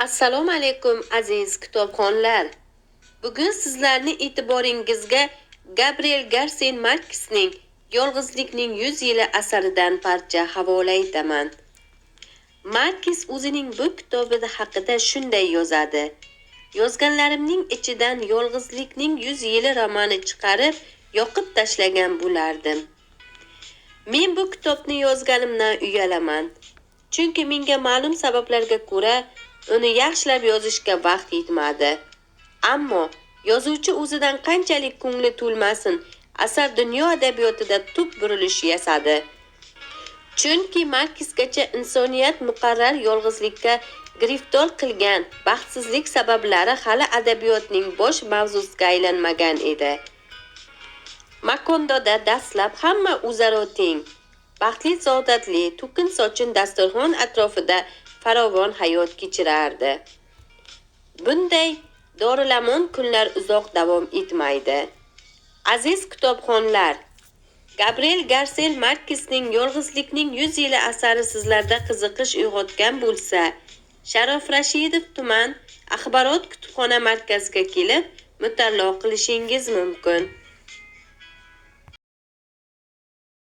Assalomu alaykum, aziz kitobxonlar. Bugun sizlarning e'tiboringizga Gabriel Garsia Markesning Yolg'izlikning 100 yili asaridan parcha havola etaman. Markes o'zining bu kitobi haqida shunday yozadi: Yozganlarimning ichidan Yolg'izlikning 100 yili romani chiqarib, yoqib tashlagan bo'lardim. Men bu kitobni yozganimdan uyalaman. Chunki menga ma'lum sabablarga ko'ra uni yaxshilab yozishga vaqt yetmadi. Ammo yozuvchi o'zidan qanchalik ko'ngli to'lmasin, asar dunyo adabiyotida tub burilish yasadi. Chunki Markesgacha insoniyat muqarrar yolg'izlikka giriftor qilgan baxtsizlik sabablari hali adabiyotning bosh mavzusiga aylanmagan edi. Makondoda dastlab hamma o'zaro teng, baxtli saodatli, to'kin-sochin dasturxon atrofida farovon hayot kechirardi. Bunday dorilamon kunlar uzoq davom etmaydi. Aziz kitobxonlar, Gabriel Garsia Markesning Yolg'izlikning 100 yili asari sizlarda qiziqish uyg'otgan bo'lsa, Sharof Rashidov tuman axborot kutubxona markaziga kelib mutolaa qilishingiz mumkin.